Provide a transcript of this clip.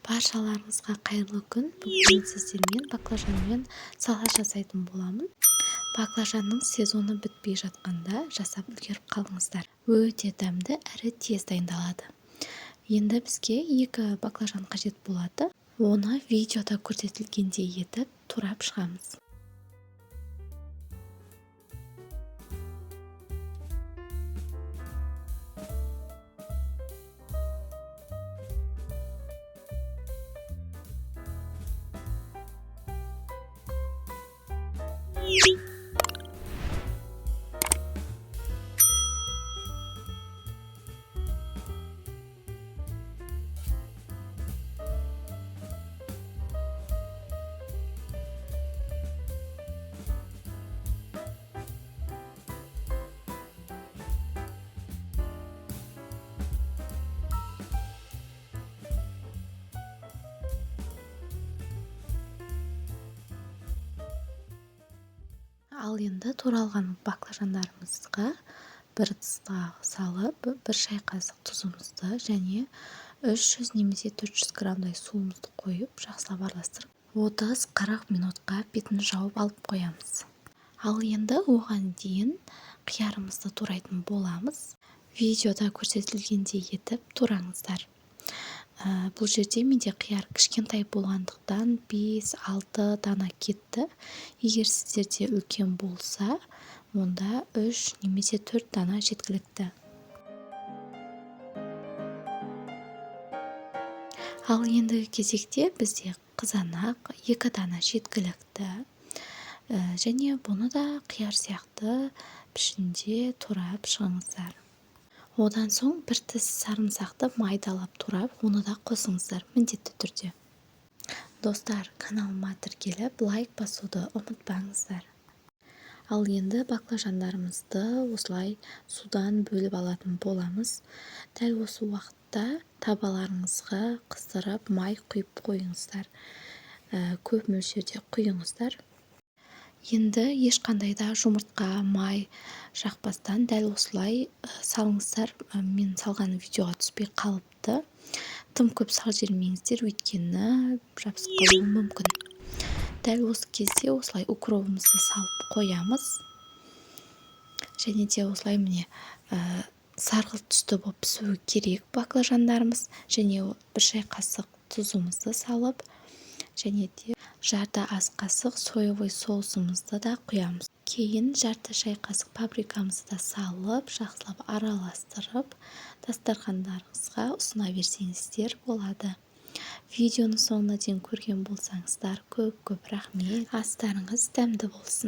Баршаларыңызға қайырлы күн! Бүгін сіздермен баклажанмен салат жасайтын боламын. Баклажанның сезоны бітпей жатқанда жасап үлгеріп қалыңыздар. Өте дәмді әрі тез дайындалады. Енді бізге 2 баклажан қажет болады. Оны видеода көрсетілгендей етіп турап шығамыз. Ал енді туралған баклажандарымызға бір ыдысқа салып, 1 шай қасық тұзымызды және 300 немесе 400 граммдай суымызды қойып, жақсылап араластырып, 30-40 минутқа бетін жауып алып қоямыз. Ал енді оған дейін қиярымызды турайтын боламыз. Видеода көрсетілгендей етіп тураңыздар. Бұл жерде менде қияр кішкентай болғандықтан 5-6 дана кетті. Егер сіздерде үлкен болса, онда 3 немесе 4 дана жеткілікті. Ал ендігі кезекте бізде қызанақ 2 дана жеткілікті. Және бұны да қияр сияқты пішінде турап шығыңыздар. Одан соң бір тіс сарымсақты майдалап турап, оны да қосыңыздар міндетті түрде. Достар, каналыма тіркеліп, лайк басуды ұмытпаңыздар. Ал енді баклажандарымызды осылай судан бөліп алатын боламыз. Дәл осы уақытта табаларыңызға қыздырып май құйып қойыңыздар. Көп мөлшерде құйыңыздар. Енді ешқандай да жұмыртқа, май жақпастан дәл осылай салыңыздар. Мен салған видеоға түспей қалыпты. Тым көп салып жібермеңіздер, өйткені жабысып қалуы мүмкін. Дәл осы кезде осылай укробымызды салып қоямыз. Және де осылай міне, сарғылт түсті болып пісуі керек баклажандарымыз. Және 1 шай қасық тұзымызды салып, және де жарты ас қасық соевый соусымызды да құямыз. Кейін жарты шай қасық паприкамызды да салып, жақсылап араластырып, дастархандарыңызға ұсына берсеңіздер болады. Видеоны соңына дейін көрген болсаңыздар, көп-көп рахмет. Астарыңыз дәмді болсын.